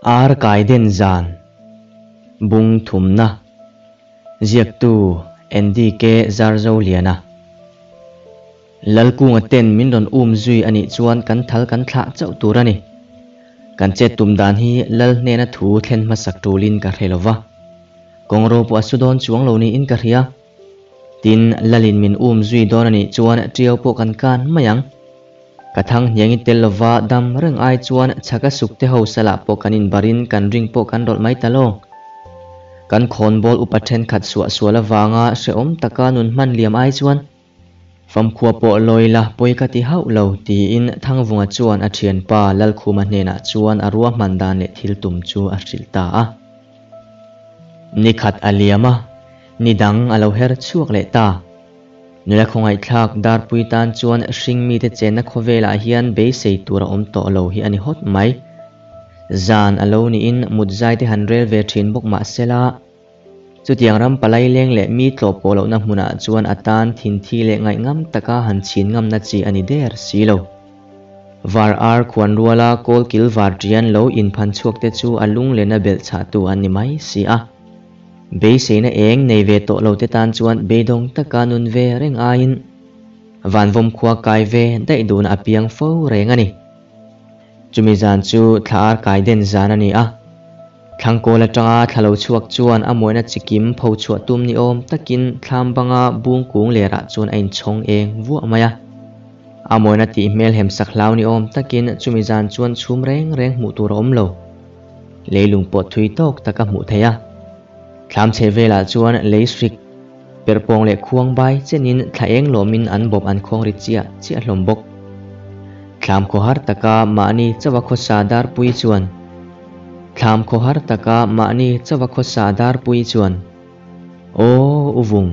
Ar kai den zan bung thumna ziaktu NDK Zarzoliana Lalkunga ten min rawn um zui a nih chuan kan thal kan thlah chauh tur a ni. Kan chet tum dan hi Lal hnena thu thlen hmasak tulin ka hre lova. Kawngro pawh a su dawn chuang lo niin ka hria. Tin, Lalin min um zui dawn a nih chuan tiau pawh kan kan mai ang. Ka thang hniang i tel lova dam reng ai chuan chhaka sukte ho salah pawh kan inbarin kan ring pawh kan rawlh mai ta lo. Kan khawnbawl upa thenkhat suahsual avanga hrehawm taka nun hman liam ai chuan famkhua pawh lawi la pawi ka ti hauh lo tiin Thangvunga chuan a thianpa Lalkhuma hnenah chuan a ruahman dan leh thil tum chu a hrilh ta a. Ni khat a liam a, ni dang a lo her chhuak leh ta. Nula khawngaihthlak Darpui tan chuan hring mite chenna khawvelah hian beisei tur a awm tawh lo hi a ni hawt mai. Zan a lo niin mut zai te han rel ve thin bawk mah sela, chutiang ram palai leng leh mi tlawh pawh lohna hmunah chuan a tan thinthi leh ngaihngam taka han chhin ngamna chi a ni der si lo. Var ar khuan ruala kawl kil var ṭian lo inphan chhuak te chu a lunglena belh chhahtu an ni mai si a. Beiseina eng nei ve tawh lo te tan chuan beidawng taka nun ve reng aiin vanvawm khua kai ve daih duhna a piang fo reng a ni. Chumi zan chu thla ar kai den zan a ni a. Thlangkawl atanga thla lo chhuak chuan a mawina chikim pho chhuah tum ni awm takin thlam banga bung kung lerah chuan a inchhawng eng vuah mai a. A mawina tih hmel hem sak hlau ni awm takin chumi zan chuan chhum reng reng hmuh tur a awm lo. Leilung pawh thui tawk tak a hmuh theih a. Thlam chhe velah chuan lei hrik, perhpawng leh khuang bai chenin thla eng lawmin an bawp an khuang ri chiah chiah hlawm bawk. Thlam khawhar taka mahni chauha khawsa Darpui chuan Thlam khawhar taka mahni chauha khawsa Darpui chuan Aw u vung,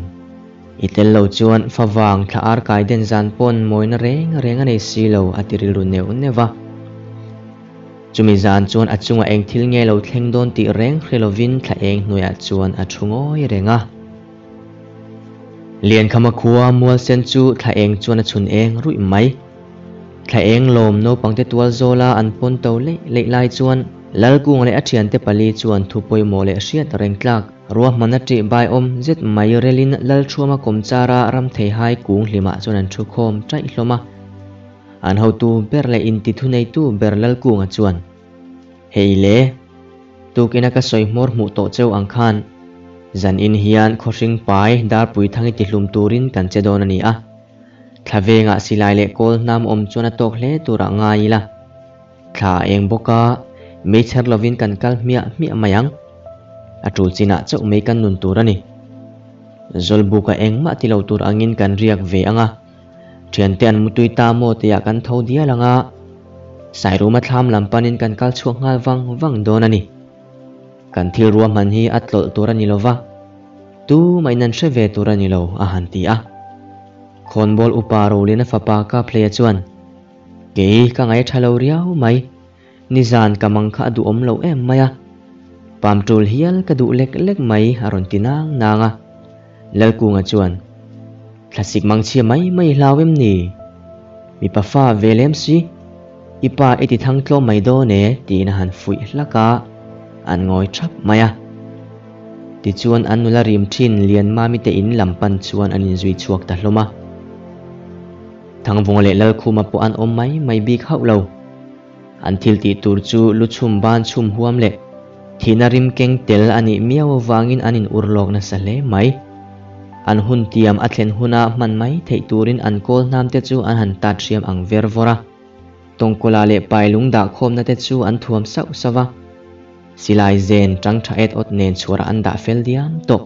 i tel lo chuan favang thla ar kai den zan pawn mawina reng reng a nei si lo a ti rilru neuh neuh a. Chumi zan chuan a chungah eng thil nge lo thleng dawn tih reng hre lovin thla eng hnuaiah chuan a thu ngawi reng a. Liankhama khua Mualsen chu thla eng chuan a chhun eng ruih mai. Thla eng lawm naupangte tual zawla an pawn to leih leih lai chuan Lalkunga leh a thiante pali chuan thu pawimawh leh hriat reng tlak ruahman a ṭih bai awm zet mai relin Lalṭhuama kawmchara Ramtheihai kung hlimah chuan an thu khawm ṭaih hlawm a. An hotu ber leh intithuneitu ber Lalkunga chuan, Hei le, tukina ka sawi hmawr hmuh tawh cheu ang khan, zanin hian khawhring pai Darpui Thangi tihlum turin kan che dawn a ni a. Thla vengah silai leh kawl hnam awm chuan a tawk hle turah ngai ila. Thla a eng bawk a, meichher lovin kan kal hmiah hmiah mai ang. A tul chinah chauh mei kan nun tur a ni. Zawlbuka engmah ti lo tur angin kan riak ve ang a. Thiante an mutui ta maw tihah kan tho dial ang a, Sairuma thlam lam panin kan kal chhuak nghal vang vang dawn a ni. Kan thil ruahman hi a tlawlh tur a ni lo va, tu mahin an hre ve tur a ni lo, a han ti a. Khawnbawl upa Roliana fapa Kaphleia chuan, Kei ka ngaih tha lo riau mai, nizan ka mang kha a duhawm lo em mai a, pam tul hial ka duh lek lek mai, a rawn ti nang nang a. Lalkunga chuan, Thlasik mangchhia mai mai hlau em ni? Mipa fa ve lem si, i pa i ti thang tlawm mai dawn e, tiin a han fuih hlak a, an ngawi thap mai a. Tichuan an nula rim thin Lianmami te in lam pan chuan an inzui chhuak ta hlawm a. Thangvunga leh Lalkhuma pawh an awm mai mai bik hauh lo. An thil tih tur chu lu chhum ban chhum huam leh thihna rim keng tel a nih miau avangin an in ur lawk nasa hle mai. An hun tiam a thlen huna hman mai theih turin an kawl hnam te chu an han tat hriam ang ver vawr a. Tawngkawla leh pailung dah khawmna te chu an thuam sauh sauh a. Silai zen tang tha et awt nen chhuarah an dah fel diam tawh.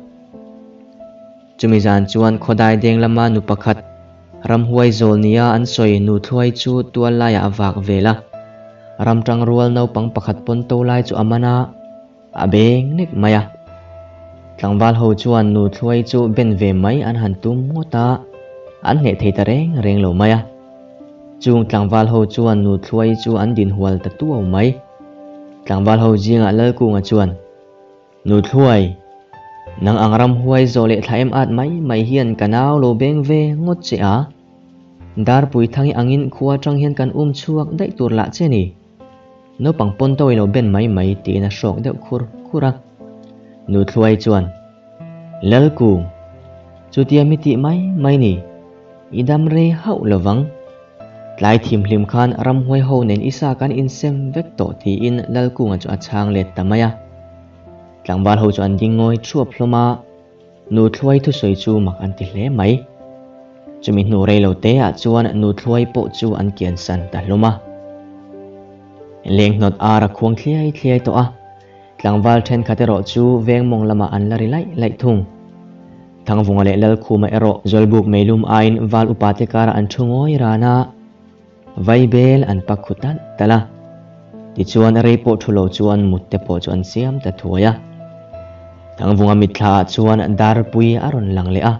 Chumi zan chuan khawdai deng lama nu pakhat, ramhuai zawl nia an sawi nu thluai chu tual laiah a vak vel a. Ram tang rual naupang pakhat pawn to lai chu a man a, a beng nek mai a. Tlangval ho chuan nu thluai chu ben ve mai an han tum ngawt a, an hneh thei ta reng reng lo mai a. Chung tlangval ho chuan nu thluai chu an din hual ta tuau mai. Tlangval ho zingah Lalkunga chuan, Nu Thluai, nang ang ram huai zawh leh thla em at mai mai hian ka nau lo beng ve ngawt che a. Darpui thangi angin khua atang hian kan um chhuak daih tur lah che ni. Naupang pawn to i lo ben mai mai tiin a hrawk deuh khur khur a. Nuthluai chuan, Lalkung, chutia mi tih mai mai ni, i dam rei hauh lo vang. Tlai thimhlim khan ramhuai ho nen i sa kan insem vek tawh tiin Lalkunga chu a chhang let ta mai a. Tlangval ho chu an ding ngawi thuap hlawm a. Nuthluai thusawi chu mak an ti hle mai. Chumi hnu rei lo te ah chuan Nuthluai pawh chu an kiansan ta hlawm a. Lenghnawt ar a khuang thliai thliai tawh a, tlangval thenkhat erawh chu veng mawng lamah an la ri laih laih thung. Thangvunga leh Lalkhuma erawh Zawlbuk meilum aiin val upa te karah an thu ngawi ran a, Vaibel an pak khu talh talh a. Tichuan rei pawh thu lo chuan mut te pawh chu an siam ta thuai a. Thangvunga mitthla ah chuan darpui a rawn lang leh a.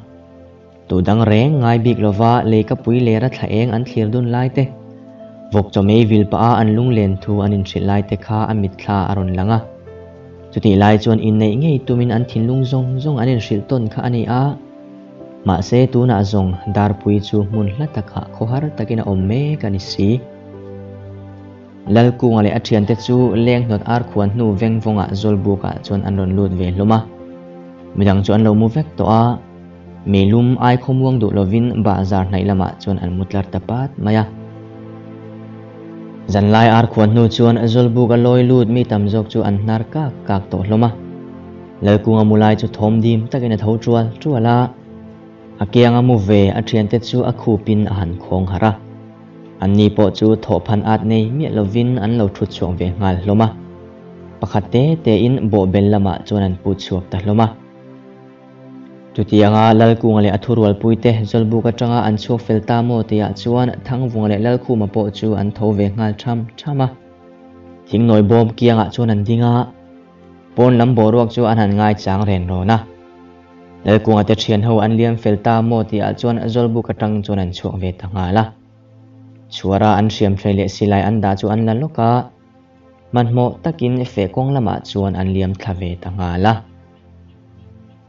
Tu dang reng ngai bik lova leikapui lera thla eng an thlir dun lai te, vawk chaw mei vil pah a an lunglen thu an inhrilh lai te kha a mitthla a rawn lang a. Chutih lai chuan inneih ngei tumin an thinlung zawng zawng an inhrilh tawn kha a ni a. Mahse tunah zawng Darpui chu hmun hla takah khawhar takin a awm mek a ni si. Lalkunga leh a thiante chu lenghnawt ar khuan hnu veng vawngah Zawlbukah chuan an rawn lut ve hlawm a. Midang chu an lo mu vek tawh a, meilum ai khawmuang duh lovin bahzar hnaih lamah chuan an mu tlar ta pat mai a. Zanlai ar khuan hnu chuan Zawlbuk a lawi lut mi tam zawk chu an hnar kak kak tawh hlawm a. Lalkunga mu lai chu thawm dim takin a tho tual tual a, a kianga mu ve a thiante chu a khupin a han khawng harh a. Anni pawh chu thawhphan at nei miah lovin an lo thut chhuak ve nghal hlawm a. Pakhat te tein bawhbel lamah chuan an put chhuak ta hlawm a. Chutianga Lalkunga leh a thurualpuite Zawlbuk atanga an chhuak fel ta maw tihah chuan Thangvunga leh Lalkhuma pawh chu an tho ve nghal tham tham a. Thingnawi bawm kiangah chuan an ding a. Pawn lam boruak chu an han ngaichang ren rawn a. Lalkunga te thian ho an liam fel ta maw tih ah chuan Zawlbuk atang chuan an chhuak ve ta nghal a. Chhuara an hriam hrei leh silai an dah chu an la lawk a, hmanhmawh takin feh kawng lamah chuan an liam thla ve ta nghal a.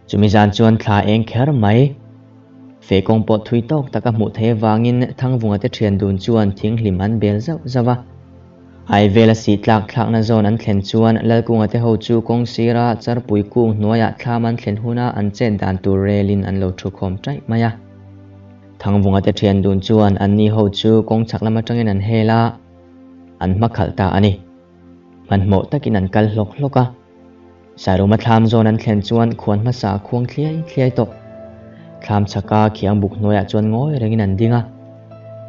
Chumi zan chuan thla eng kher mai. Feh kawng pawh thui tawk taka hmuh theih avangin Thangvunga te thian dun chuan thinghlim an bel zauh zauh a. Ai vela sih tlak thlakna zawn an thlen chuan Lalkunga te ho chu kawng sira charpui kung hnuaiah thlam an thlen huna an chet dan tur relin an lo thu khawm taih mai a. Thangvunga te thian dun chuan anni ho chu kawng chhak lam atangin an hel a, an hma khalh ta a ni. Hmanhmawh takin an kal hlawk hlawk a. Sairuma thlam zawn an thlen chuan khuan hmasa a khuang thliai thliai tawh. Thlam chhaka khiang buk hnuaiah chuan ngawi rengin an ding a.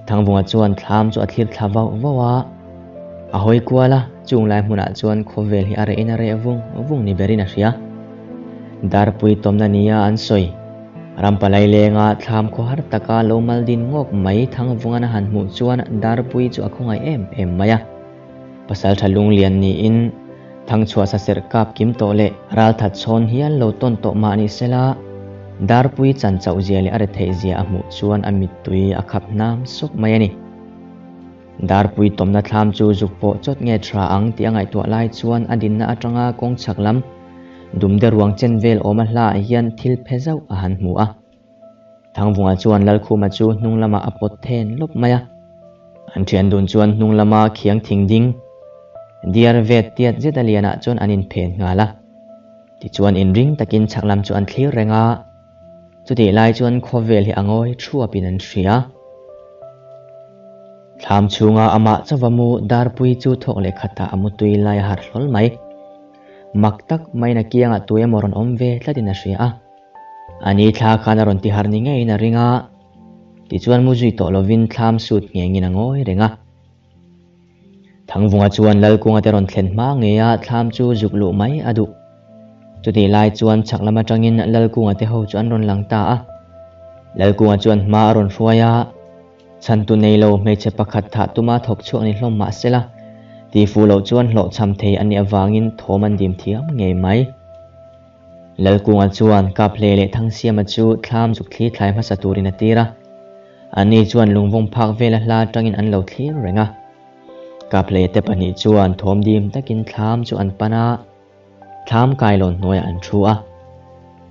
Thangvunga chuan thlam chu a thlir thla vauh vauh a. A hawi kual a, chung lai hmunah chuan khawvel hi a reh in a reh vung vung ni berin a hria. Darpui tawmna nia an sawi. Rampalai lenga thlam khawhar taka lo mal din ngawk mai Thangvungan a han hmuh chuan Darpui chu a khawngaih em em mai a. Pasal tha lunglian niin Thangchhuah saserh kap kim tawh leh ralthat chhawn hial lo tawn tawh mah ni sela, Darpui chan chauh zia leh a retheih zia a hmuh chuan a mittui a khap hnam sawk mai a ni. Darpui tawmna thlam chu zuk pawh chawt nge tha ang tih a ngaihtuah lai chuan a dinna atanga kawng chhak lam dumde ruang chen vel awm a hlaah hian thil phe zauh a han hmu a. Thangvunga chuan Lalkhuma chu hnung lamah a pawt then lawp mai a. An thian dun chuan hnung lama khiang thing ding diar vet tiat zet a lianah chuan an inphen nghal a. Tichuan inring takin chhak lam chu an thlir reng a, chutih lai chuan khawvel hi a ngawi thuapin an hria. Thlam chhunga amah chauva mu Darpui chu thawk leh khatah a mutui lai a harh hlawl mai. Mak tak maiin a kiangah tu emaw rawn awm ve tlatin a hria a. Ani thla khan a rawn ti harh ni ngeiin a ring a. Tichuan mu zui tawh lovin thlam sut nghengin a ngawi reng a. Thangvunga chuan Lalkunga te rawn thlen hma ngei a thlam chu zuk luh mai a duh. Chutih lai chuan chhak lam atangin Lalkunga te ho chu an rawn lang ta a. Lalkunga chuan hma a rawn hruai a, chhantu nei lo hmeichhe pakhat thah tuma thawk chhuak ni hlawm mah sela, tifuh loh chuan hlawhchham thei a nih avangin thawm an dim thiam ngei mai. Lalkunga chuan Kaphle leh Thangsiama chu thlam zuk thli thlai hmasa turin a tir a. Anni chuan lungvawng phak vela hla atangin an lo thlir reng a. Kaphle te pahnih chuan thawm dim takin thlam chu an pan a, thlam kailawn hnuaiah an thu a.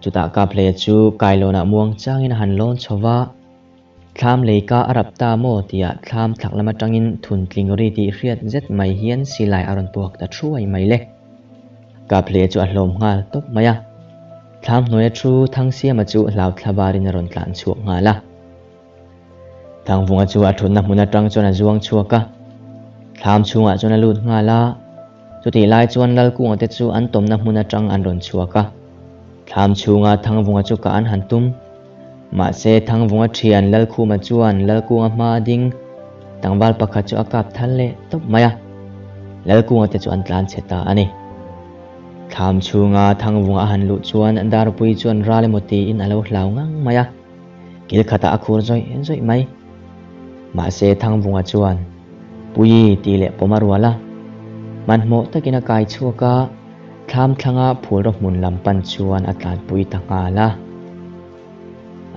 Chutah Kaphle chu kailawnah muang changin a han lawn chho va. Thlam leika a rap ta maw tihah thlam thlak lam atangin thuntling ri tih hriat zet mai hian silai a rawn puak ta thuai mai le. Kaphleia chu a hlawm nghal tawp mai a. Thlam hnuaia thu Thangsiama chu hlau thla barin a rawn tlan chhuak nghal a. Thangvunga chu a thutna hmun atang chuan a zuang chhuak a. Thlam chhungah chuan a lut nghal a. Chutih lai chuan Lalkunga te chu an tawmna hmun atang an rawn chhuak a. Thlam chhunga Thangvunga chu kah an han tum. Mahse Thangvunga thian Lalkhuma chuan Lalkunga hma a ding tlangval pakhat chu a kap thal leh tawp mai a. Lalkunga te chu an tlan chhe ta a ni. Thlam chhunga Thangvunga a han luh chuan Darpui chuan ral emaw tiin a lo hlau ngang mai a. Kil khatah a khur zawih zawih mai. Mahse Thangvunga chuan Pui tih leh pawm a rual a. Hmanhmawh takin a kai chhuak a, thlam thlanga phulraw hmun lam pan chuan a tlanpui ta nghal a.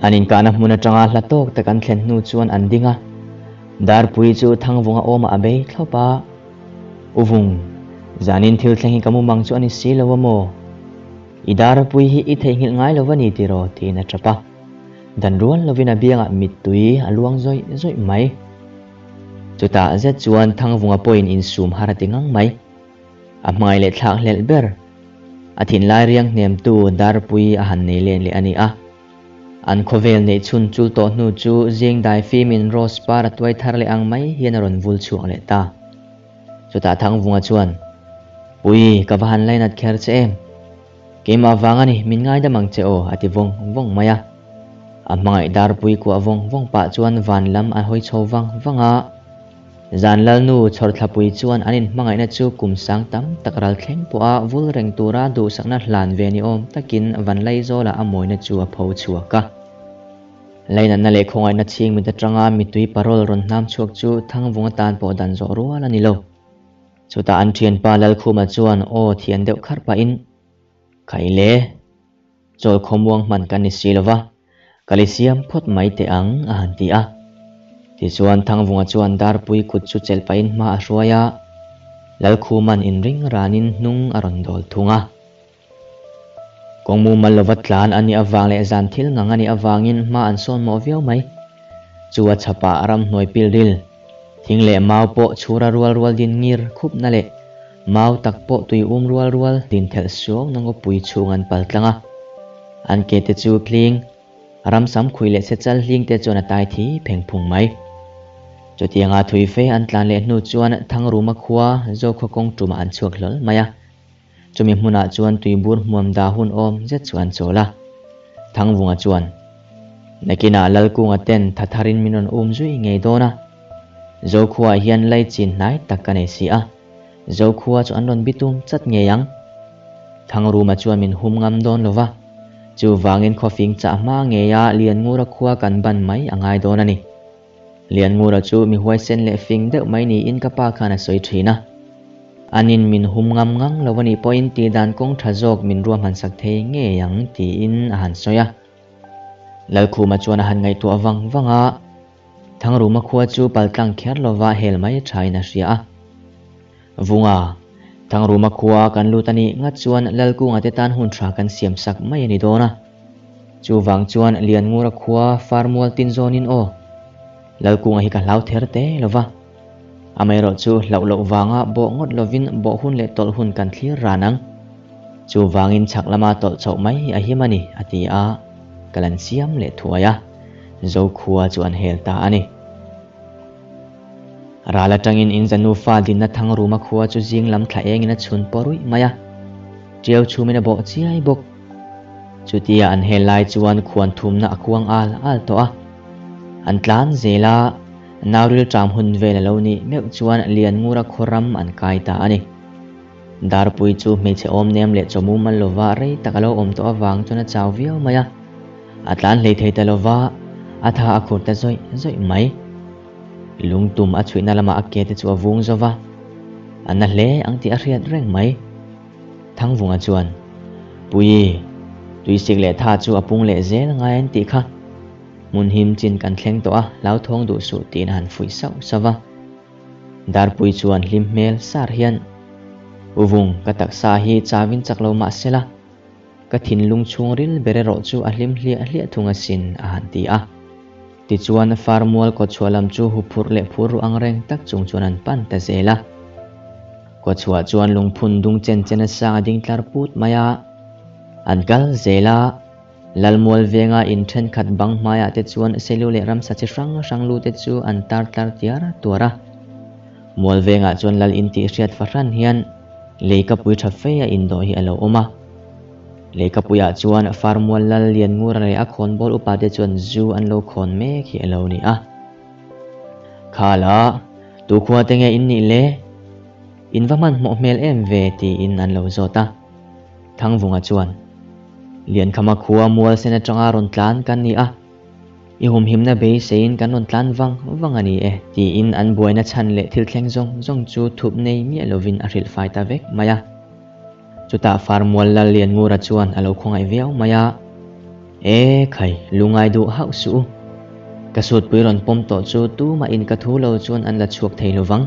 An inkahna hmun atanga hla tawk tak an thlen hnu chuan an ding a. Darpui chu Thangvunga awmah a bei thlawp a. U Vung, zanin thil thleng hi ka mumang chu a ni si lo a maw? I darpui hi i theihnghilh ngai lo va ni tiraw? tiin a tap a. Dan rual lovin a biangah mittui a luang zawih zawih mai. Chutah zet chuan Thangvunga pawhin insum har a ti ngang mai. A hmai leh thlak hlelh ber. A thinlai riang hnemtu darpui a han nei len leh a ni a. An khawvel neih chhun chul tawh hnu chu zing dai fimin rose par a tuai thar leh ang mai hian a rawn vul chhuak leh ta. Chutah Thangvunga chuan, Pui, ka va han lainat kher che em? Keimah vang a ni, min ngaidam ang che aw, a ti vawng vawng mai a. A hmangaih darpui kuah vawng vawng pah chuan van lam a hawi chho vang vang a. Zan Lalnu chhawrthlapui chuan an inhmangaihna chu kum sang tam tak ral thleng pawha vul reng tura duhsakna hlan ve ni awm takin Vanlaizawla a mawina chu a pho chhuak a. Lainatna leh khawngaihna chhing mit atanga mitui parol rawn hnam chhuak chu Thangvunga tan pawh dan zawh rual a ni lo. Chutah an thianpa Lalkhuma chuan aw thian deuh kharh pahin, Khai le, chawl khawmuang hman kan ni si lova, ka li siam phawt mai teh ang a han ti a. Tichuan Thangvunga chuan Darpui kut chu chelh pahin hma a hruai a, Lalkhuma'n inring ranin hnung a rawn dawl thung a. Kawng mumal lova tlan a nih avang leh zan thil ngang a nih avangin hma an sawn mawh viau mai. Chu a chhapah ramhnuai pilril, thing leh mau pawh chhura rual rual din ngir khupna leh mau tak pawh tui um rual rual din thelh suau na ngawpui chhung an pal tlang a. An ke te chu tling, ramsam khui leh sechal hling te chuan a tai thi pheng phung mai. Chutianga thui fe an tlan leh hnu chuan Thangruma khua Zokhua kawng tumah an chhuak hlawl mai a. Chumi hmunah chuan tuibur hmuam dah hun awm zet chu an chawl a. Thangvunga chuan, Nakinah Lalkunga ten tha tharin min rawn um zui ngei dawn a. Zokhuaah hian laichin hnai tak ka nei si a. Zokhua chu an rawn bitum chat ngei ang. Thangruma chuan min hum ngam dawn lo va. Chuvangin khawfing chah hma ngeia Lianngura khua kan ban mai a ngai dawn a ni. Lianngura chu mi huaisen leh fing deuh mai niin ka pa khan a sawi thin a. Anin min hum ngam ngang lo a nih pawhin tihdan kawng tha zawk min ruahman sak thei ngei ang tiin a han sawi a. Lalkhuma chuan a han ngaihtuah vang vang a, Thangruma khua chu paltlang kher lova hel mai thain a hria a. Vunga, Thangruma khua kan lut a nih ngat chuan Lalkunga te tan hun tha kan siam sak mai a ni dawn a. Chuvang chuan Lianngura khua farmual tin zawnin aw, Lalkunga hi ka hlau ther te lova. Amaherawh chu hlauh loh vanga bawh ngawt lovin bawh hun leh tawlh hun kan thlir ran ang. Chuvangin chhak lama tawlh chhoh mai hi a him a ni, a ti a, ka lan siam leh thuai a, Zokhua chu an hel ta a ni. Ral atangin in zanu fa dinna Thangruma khua chu zing lam thla engin a chhun pawh ruih mai a, ṭiau chhumin a bawh chiai bawk. Chutia an hel lai chuan khuan thumna a kuang al al tawh a, an tlan zel a, Nauril ṭam hun vel a lo nih meuh chuan Lianngura khaw ram an kai ta a ni. Darpui chu hmeichhe awm nem leh chaw mumal lova rei tak a lo awm tawh avang chuan a chau viau mai a, a tlan hlei thei ta lova, a tha a khur ta zawih zawih mai. Lungtum a chhuihna lamah a ke te chu a vung zo va, a na hle ang tih a hriat reng mai. Thangvunga chuan, Pui, tuisik leh tha chu a pung leh zel ngai an tih kha. Hmun him chin kan thleng tawh a, hlauthawng duh suh tiin a han fuih sauh sauh va. Darpui chuan hlim hmel sar hian, U Vung, ka taksa hi chauin chak lo mah sela, ka thinlung chhungril ber erawh chu a hlim hliah hliah thung asin, a han ti a. Tichuan Farmual kawtchhuah lam chu huphurh leh phur ru ang reng tak chung chuan an pan ta zel a. Kawtchhuah chuan lungphun dung chen chen a sang a ding tlar put mai a. An kal zel a. Lalmual venga in thenkhat bang hmaiah te chuan Selu leh ramsa chi hrang hrang lu te chu an tar tlar tiar tuar a. Mual vengah chuan lal in tih hriat fahran hian leikapui tha fei a indawh hi a lo awm a. Leikapuiah chuan Farmual lal Lianngura leh a khawnbawl upa te chuan zu an lo khawn mek hi a lo ni a. Khala, tu khua te nge in nih le? In va hmanhmawh hmel em ve? tiin an lo zawt a. Thangvunga chuan, Liankhama khua mual sen atanga rawn tlan kan ni a, i humhimna beiseiin kan rawn tlan vang vang a ni e, tiin an buaina chhan leh thil thleng zawng zawng chu thup nei miah lovin a hrilh fai ta vek mai a. Chutah Farmual Lal Lianngura chuan a lo khawngaih viau mai a, E khai, lungai duh hauh suh u. Ka sutpui rawn pawm tawh chu tumahin ka thu lo chuan an la chhuak thei lovang.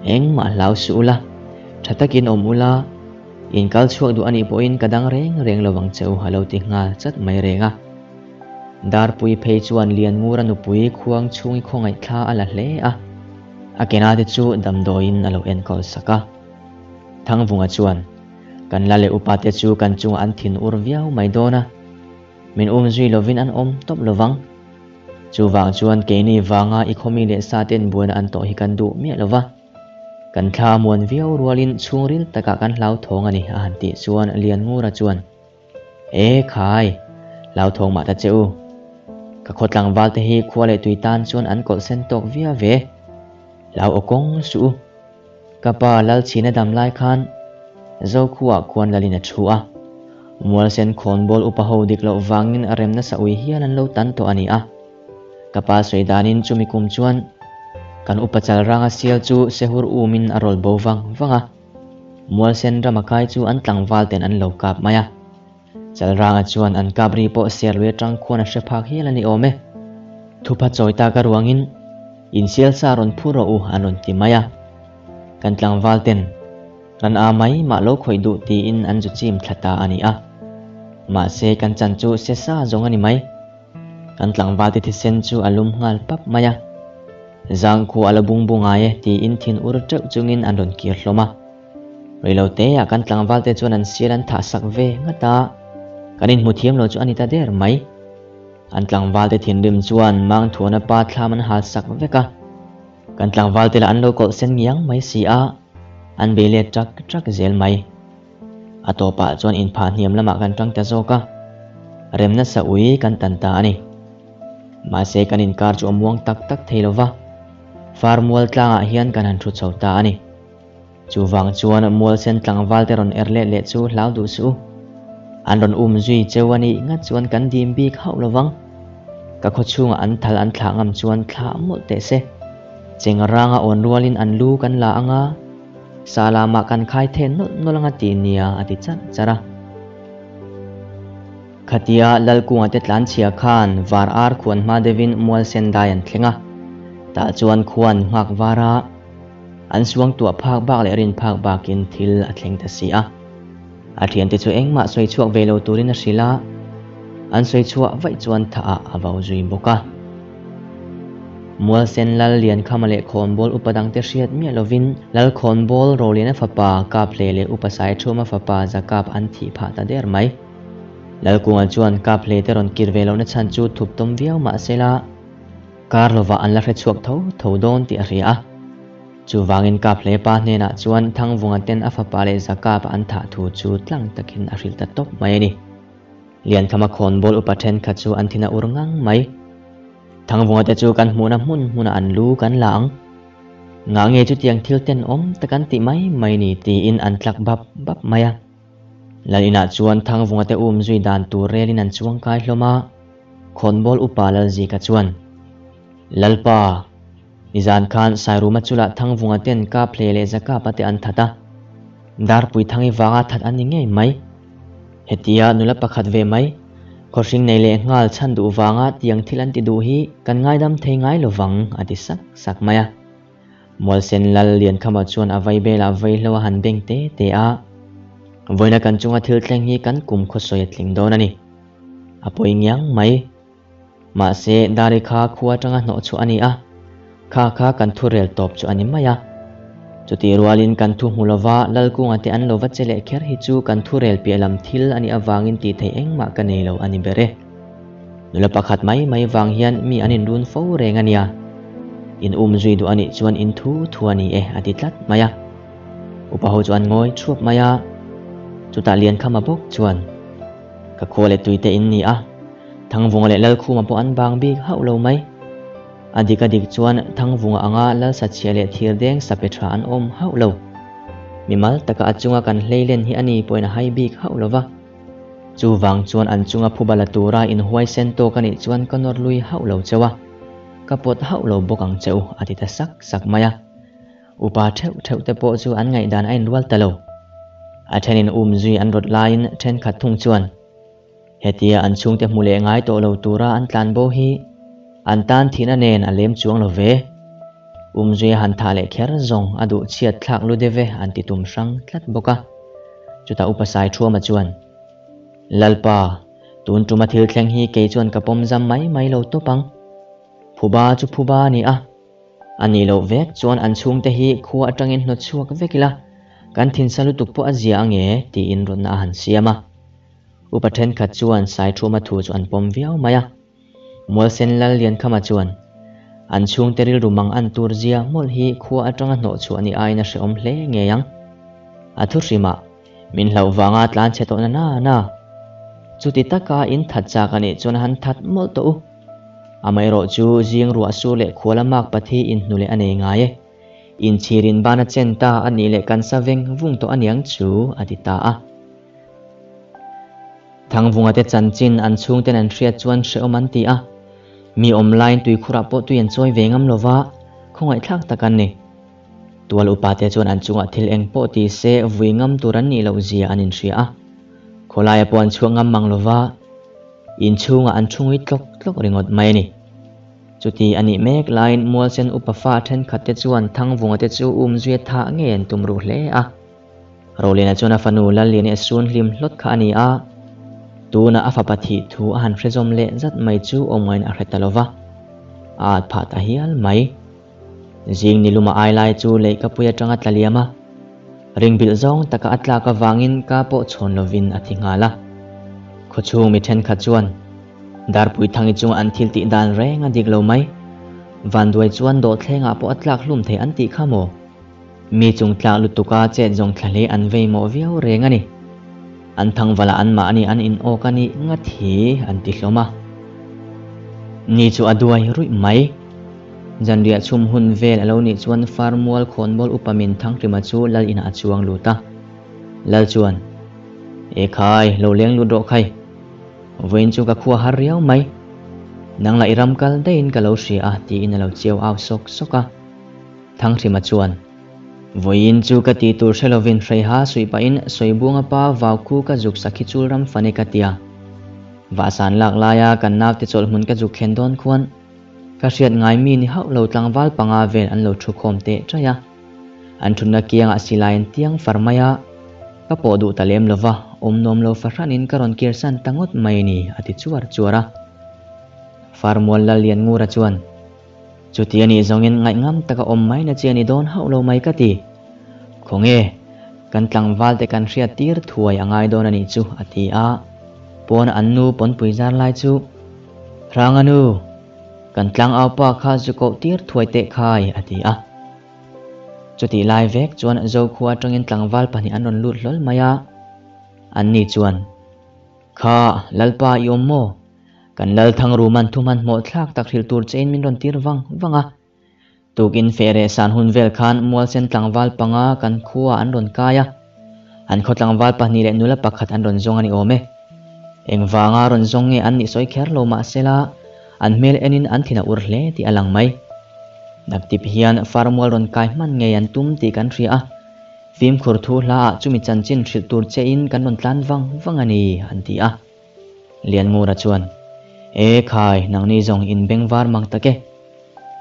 Engmah hlau suh ula, tha takin awm ula, in kal chhuak duh anih pawhin ka dang reng reng lovang che u a lo ti nghal chat mai reng a. Darpui phei chuan Lianngura nupui khuang chhungi khawngaih thla a la hle a, a kena te chu damdawiin a lo enkawl sak a. Thangvunga chuan, Kan la leh upa te chu kan chungah an thin ur viau mai dawn a, min um zui lovin an awm tawp lovang. Chuvang chuan keini vanga i khawmi leh sa ten buaina an tawh hi kan duh miah lova, kan thla muan viau rualin chhungril takah kan hlauthawng a ni a han tih chuan Lianngura chuan, E khai, hlauthawng mah ta che u. Ka khaw tlangval te hi khua leh tui tan chuan an kawlh sen tawk viau ve. Hlau aw kawng suh u. Ka pa Lalchhina dam lai khan Zokhuaah khuan lalin a thu a. Mualsen khawnbawl upa ho dik loh vangin a rem nasa ui hial an lo tan tawh a ni a. Ka pa sawi danin chumi kum chuan kan upa chalranga sial chu sehur umin a rawl bo vang vang a. Mualsen rama kai chu an tlangval ten an lo kap mai a. Chalranga chuan an kap ri pawh ser lui atang khuan a hre phak hial a ni awm e. Thupha chawi tak a ruangin insial sa rawn phur rawh u an rawn ti mai a. Kan tlangval ten ran a mai mah lo khawih duh tiin an zu chim thla ta a ni a. Mahse kan chan chu se sa zawng a ni mai. Kan tlangval te thisen chu a lum nghal pap mai a. Zangkhua a la bung bu ngai e tiin thin ur teuh chungin an rawn kir hlawm a. Reilo te ah kan tlangval te chuan an sial an thah sak ve ngat a, kan inhmu thiam lo chu a ni ta der mai. An tlangval te thinrim chuan Mangthuana pa thlam an hal sak vek a, kan tlangval te lah an lo kawlh sen ngiang mai si a, an bei let ṭak ṭak zel mai. A tawpah chuan inphah hniam lamah kan ṭang ta zawk a, rem nasa ui kan tan ta a ni. Mahse kan inkar chu a muang tak tak thei lo va, Farmual tlangah hian kan han thu chho ta a ni. Chuvang chuan Mualsen tlangval te rawn er let leh chu hlau duh suh u. An rawn um zui cheu a nih ngat chuan kan dim bik hauh lovang. Ka khaw chhungah an thal an thlah ngam chuan thlah mawlh teh se. Cheng ranga awn rualin an lu kan la anga, sa lamah kan khai then nawlh nawlh anga ti nia a ti charh charh a. Khatia Lalkunga te tlanchhia khan var ar khuan hma deuhin Mualsen dai an thleng a. Tah chuan khuan nghak var a. An suangtuah phak bak leh rin phak bakin thil a thleng ta si a. A thiante chu engmah sawi chhuak ve lo turin a hrilh a, an sawi chhuah vaih chuan tha ah a vau zui bawk a. Mualsen Lal Liankhama leh Khawnbawl upa dangte hriat miah lovin Lal Khawnbawl Roliana fapa Kaphle leh Upa Saithuma fapa Zakap an thih phah ta der mai. Lalkunga chuan Kaphle te rawn kir ve lohna chhan chu thup tawm viau mah sela, Kar lovah an la hre chhuak tho tho dawn tih a hria a. Chuvangin Kaphle pa hnenah chuan Thangvunga ten a fapa leh Zakapa an thah thu chu tlang takin a hrilh ta tawp mai a ni. Liankhama khawnbawl upa thenkhat chu an thin a ur ngang mai. Thangvunga te chu kan hmuhna hmun hmunah an lu kan la ang. Ngah nge chutiang thil tenawm tak an tih mai mai ni tiin an tlak bap bap mai a. Lal inah chuan Thangvunga te um zui dan tur relin an chuang kai hlawm a. Khawnbawl upa Lalzika chuan, Lalpa, nizan khan Sairuma chula Thangvunga ten Kaphle leh Zakapa te an that a, Darpui Thangi vanga that an ni ngei mai. Hetia nula pakhat ve mai, khawhring nei leh nghal chhan duh vanga tiang thil an ti duh hi kan ngaidam thei ngai lovang, a ti sak sak mai a. Mualsen Lal Liankhama chuan a vai belah vaihlo a han beng te te a, Vawiina kan chunga thil thleng hi kan kum khawsawi a tling dawn a ni. A pawi ngiang mai. Mahse, Dari kha khua atanga hnawh chhuah a ni a, kha kha kan thu rel tawp chu a ni mai a. Chutih rualin kan thu hmu lova Lalkunga te an lo va che leh kher hi chu kan thu rel piah lam thil a nih avangin tih theih engmah ka nei lo a ni ber e. Nula pakhat mai mai vang hian mi an inrun fo reng a nia. In um zui duh a nih chuan in thu thu a ni e a ti tlat mai a. Upa ho chu an ngawi thuap mai a. Chutah Liankhama bawk chuan, Ka khua leh tuite in ni a, Thangvunga leh Lalkhuma pawh an bang bik hauh lo mai. A dik a dik chuan Thangvunga anga Lalsachhia leh Thirdeng sape tha an awm hauh lo. Mimal taka a chunga kan hleilen hi a ni pawhin a hai bik hauh lo va. Chuvang chuan an chunga phuba la tura inhuaisen tawk a nih chuan ka nawr lui hauh lo cheu a, ka pawt hauh lo bawk ang che u, a ti ta sak sak mai a. Upa theuh theuh te pawh chu an ngaihdan a inrual ta lo. A thenin um zui an rawt laiin thenkhat thung chuan hetia an chhungte hmu leh ngai tawh lo tura an tlan bo hi an tan thihna nen a lem chuang lo ve. Um zuia han thah leh kher zawng a duh chhiat thlak lu deuh e an ti tum hrang tlat bawk a. Chutah Upa Saithuama chuan, Lalpa, tun tuma thil thleng hi kei chuan ka pawm zam mai mai lo tawp ang. Phuba chu phuba a ni a. A nih loh vek chuan an chhungte hi khua atangin hnawt chhuak vek ila, kan thinsa lutuk pawh a zia ange tiin rawtna a han siam a. Upa thenkhat chuan Saithuma thu chu an pawm viau mai a. Mualsen Lal Liankhama chuan, An chhungte rilru mang an tur zia mawlh hi khua atanga hnawh chhuah ni aiin a hrehawm hle ngei ang. A thu hrimah, min hlauh vanga tlan chhe tawh na na na. Chuti taka in that chak a nih chuan a han that mawlh tawh u. Amaherawh chu zing ruah sur leh khuala mak pathi inhnu leh a nei ngai e. Inchhirin ban a chen ta a nih leh kan sa veng vung tawh aniang chu a ti ta a. Thangvunga te chanchin an chhungten an hriat chuan hrehawm an ti a. Mi awm laiin tuikhurah pawh tui an chawi ve ngam lova, khawngaihthlak tak an ni. Tual upa te chuan an chungah thil eng pawh ti se vui ngam tur an nih loh zia an inhria a. Khawlaia pawh an chhuak ngam mang lova. Inchhungah an thu ngui tlawk tlawk ringawt mai a ni. Chuti a nih mek laiin Mualsen upa fa thenkhat te chuan Thangvunga te chu umzuia thah ngei an tum ruh hle a. Roliana chuan a fanu Lalliani a sun hlim hlawt kha a ni a, tunah a fapa thih thu a han hre zawm leh zat mai chu awmngaiin a hre ta lo va, a at phah ta hial mai. Zing ni luma ai lai chu leihkapui atanga tla liam a, ringbilh zawng taka a tlak avangin ka pawh chhawn lovin a thi nghal a. Khawchhung mi thenkhat chuan Darpui Thangi chunga an thil tih dan reng a dik lo mai. Vanduai chuan dawhthlengah pawh a tlak hlum thei an tih kha maw? Mi chung tlak lutuka chet zawng thla hle an vei mawh viau reng a ni. An thangvala anmahni an in awk a nih ngat hi an ti hlawm a. Ni chu a duai ruih mai. Zanriah chhum hun vel a lo nih chuan Farmual khawnbawl upa min Thanghrima chu Lal inah a chuang lut a. Lal chuan, E khai, lo leng lut rawh khai. Vawiin chu ka khua har riau mai. Nang lah i ram kal daihin ka lo hria a tiin a lo chiau au sawk sawk a. Thanghrima chuan, Vawiin chu ka tih tur hre lovin hreiha suih pahin Sawibunga pa vau khu ka zuk sakhi chul ram fane ka tia. Vahsan lak laia kan naute chawlhmun ka zuk thlen dawn khuan ka hriat ngai mi ni hauh lo tlangval panga vel an lo thu khawm teh ṭaih a. An thutna kiangah silai an tiang far mai a, ka pawh duh ta lem lova, awm nuam lo fahranin ka rawn kirsan ta ngawt mai a ni, a ti chuar chuar a. Farmual Lallianngura chuan, Chuti a nih zawngin ngaihngam taka awm mai na chi a ni dawn hauh lo mai ka ti. Khawnge, kan tlangval te kan hriat tir thuai a ngai dawn a nih chu, a ti a. Pawn an nu pawnpui zar lai chu, Hranga nu, kan tlangau pa kha zu koh tir thuai teh khai, a ti a. Chutih lai vek chuan Zokhua atangin tlangval pahnih an rawn lut hlawl mai a. Anni chuan, Kha, Lalpa i awm maw? Kan lal Thangruman thu hmanhmawh thlak tak hrilh tur chein min rawn tir vang vang a. Tukin feh reh san hun vel khan Mualsen tlangval panga kan khua an rawn kai a. An khaw tlangval pahnih leh nula pakhat an rawn zawng a ni awm e. Engvanga rawn zawng nge an nih sawi kher lo mahsela an hmel enin an thin a ur hle tih a lang mai. Naktip hian farmual rawn kai hman ngei an tum tih kan hria a. Fimkhur thu hlaah chumi chanchin hrilh tur chein kan rawn tlan vang vang a ni, an ti a. Lianngura chuan, E khai, nangni zawng in beng var mang tak e.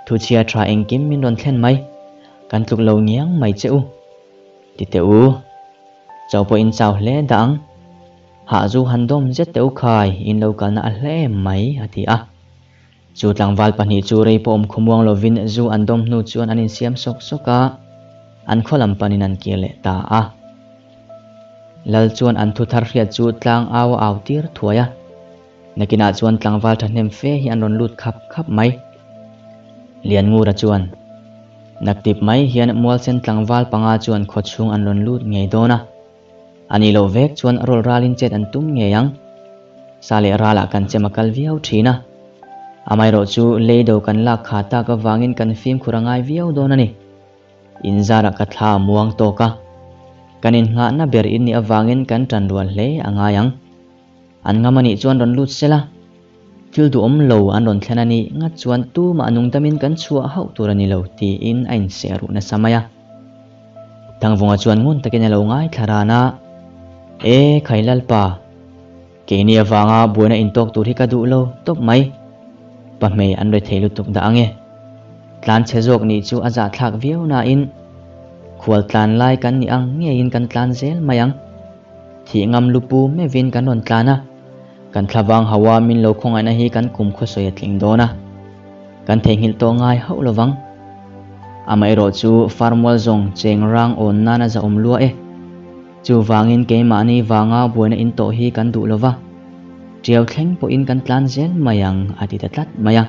Thuchhia tha engkim min rawn thlen mai. Kan tluk lo ngiang mai che u. Ti teh u. Chau pawh in chau hle dah ang. Hah zu han dawm zet teh u khai, in lo kalna a hle em mai, a ti a. Chu tlangval pahnih chu rei pawh awm khawmuang lovin zu an dawm hnu chuan an insiam sawk sawk a, an khaw lam panin an kir leh ta a. Lal chuan an thu thar hriat chu tlang au a au tir thuai a. Nakinah chuan tlangval thahnem fe hi an rawn lut khap khap mai. Lianngura chuan, Naktip mai hian Mualsen tlangval panga chuan khawchhung an rawn lut ngei dawn a. A nih loh vek chuan rawl ralin chet an tum ngei ang. Sa leh ralah kan chem a kal viau thin a. Amaherawh chu lei do kan lak kha tak avangin kan fimkhur a ngai viau dawn a ni. Inzarah ka thla a muang tawk a. Kan innghahna ber in nih avangin kan tan rual hle a ngai ang. An ngam a nih chuan rawn lut sela. Thil duhawm lo an rawn thlen a nih ngat chuan tumah nungdamin kan chhuah hauh tur a ni lo tiin a inseh ruh nasa mai a. Thangvunga chuan ngun takin a lo ngaithla ran a, E khai Lalpa, keini avanga buaina intawk tur hi ka duh lo tawp mai. Pahmei an rethei lutuk dah ange. Tlan chhe zawk nih chu a zahthlak viau nain khual tlan lai kan nih ang ngeiin kan tlan zel mai ang. Thih ngam lupu mevin kan rawn tlan a, kan thlavang hawa min lo khawngaihna hi kan kum khawsawi a tling dawn a, kan theihnghilh tawh ngai hauh lovang. Amaherawh chu farmual zawng cheng rang awn nan a zahawm lua e. Chuvangin keimahni vanga buaina in tawh hi kan duh lova, tiau thleng pawhin kan tlan zel mai ang a ti ta tlat mai a.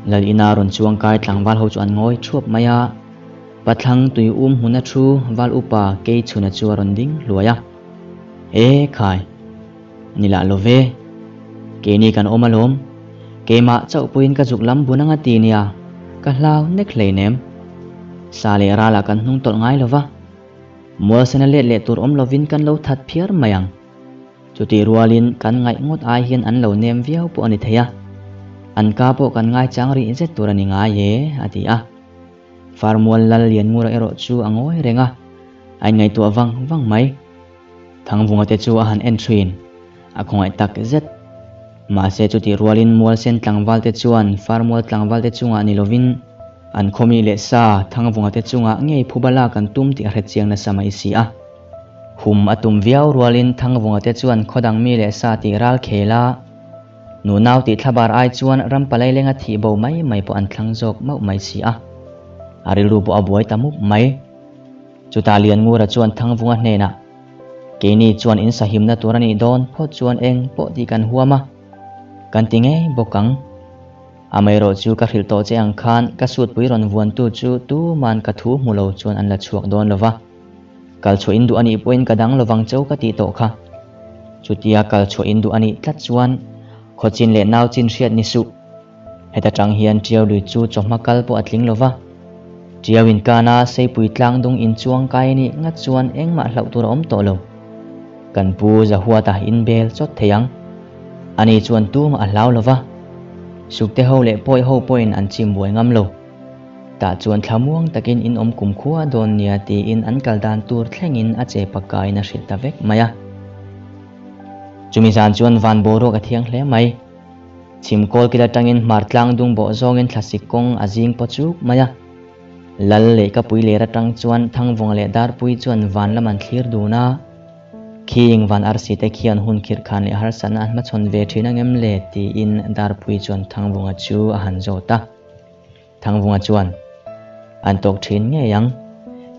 Lal ina rawn chuangkai tlangval ho chu an ngawi thuap mai a. Pathlang tui um hmuna thu val upa kei chhuna chu a rawn ding hluai a. E khai! Ni lah lo ve. Keini kan awm alawm. Keimah chauh pawhin ka zuk lam bun anga ti nia, ka hlau nek hleinem. Sa leh ralah kan hnung tawlh ngai lo va. Mualsena let leh tur awm lovin kan lo that phiar mai ang. Chutih rualin kan ngaih ngawt ai hian an lo nem viau pawh a ni thei a. An ka pawh kan ngaichang rih zet tur a ni ngai e, a ti a. Farmual Lal Lianngura erawh chu a ngawi reng a, a inngaihtuah vang vang mai. Thangvunga te chu a han en thin, a khawngaih tak zet. Mahse chutih rualin Mualsen tlangval te chuan Farmual tlangval te chungah ni lovin an khawmi leh sa Thangvunga te chungah ngei phuba lak an tum tih a hrechiang nasa mai si a. Hum a tum viau rualin Thangvunga te chuan khawdang mi leh sa tih ral khel a, Nunau tih thlabar ai chuan ram palai lenga thih bo mai mai pawh an thlang zawk mauh mai si a. A rilru pawh a buai ta mup mai. Chutah Lianngura chuan Thangvunga hnenah, Keini chuan in sahimna tur a nih dawn phawt chuan eng pawh tih kan huam a, kan ti ngei bawk ang. Amaherawh chu ka hrilh tawh che ang khan ka sutpui rawn vuantu chu tuman ka thu hmu lo chuan an la chhuak dawn lo va. Kal chhuah in duh a nih pawhin ka dang lovang cheu ka tih tawh kha. Chutia kal chhuah in duh a nih tlat chuan khawchin leh nau chin hriat ni suh. Heta tang hian Tiau lui chu chawhma kal pawh a tling lova. Tiau in kana Seipui tlang dung in chuang kai a nih ngat chuan engmah hlauh tur a awm tawh lo. Kan pu Zahuata in bel chawt thei ang. Ani chuan tumah a hlau lova. Sukte ho leh pawi ho pawhin an chim buai ngam lo. Tah chuan thlamuang takin in awm kum khua dawn nia tiin an kal dan tur thlengin a che pakaiin a hrilh ta vek mai a. Chumi zan chuan van boruak a thiang hle mai. Chhim kawl kil atangin hmar tlang dung bawh zawngin thlasik kawng a zing paw chuk mai a. Lal lehkapui ler atang chuan Thangvunga leh Darpui chuan van lam an thlir dun a. Khing van arsi te khian hun khirh khan leh harsatna an hmachhawn ve thin angem le tiin Darpui chuan Thangvunga chu a han zawt a. Thangvunga chuan, An tawk thin ngei ang.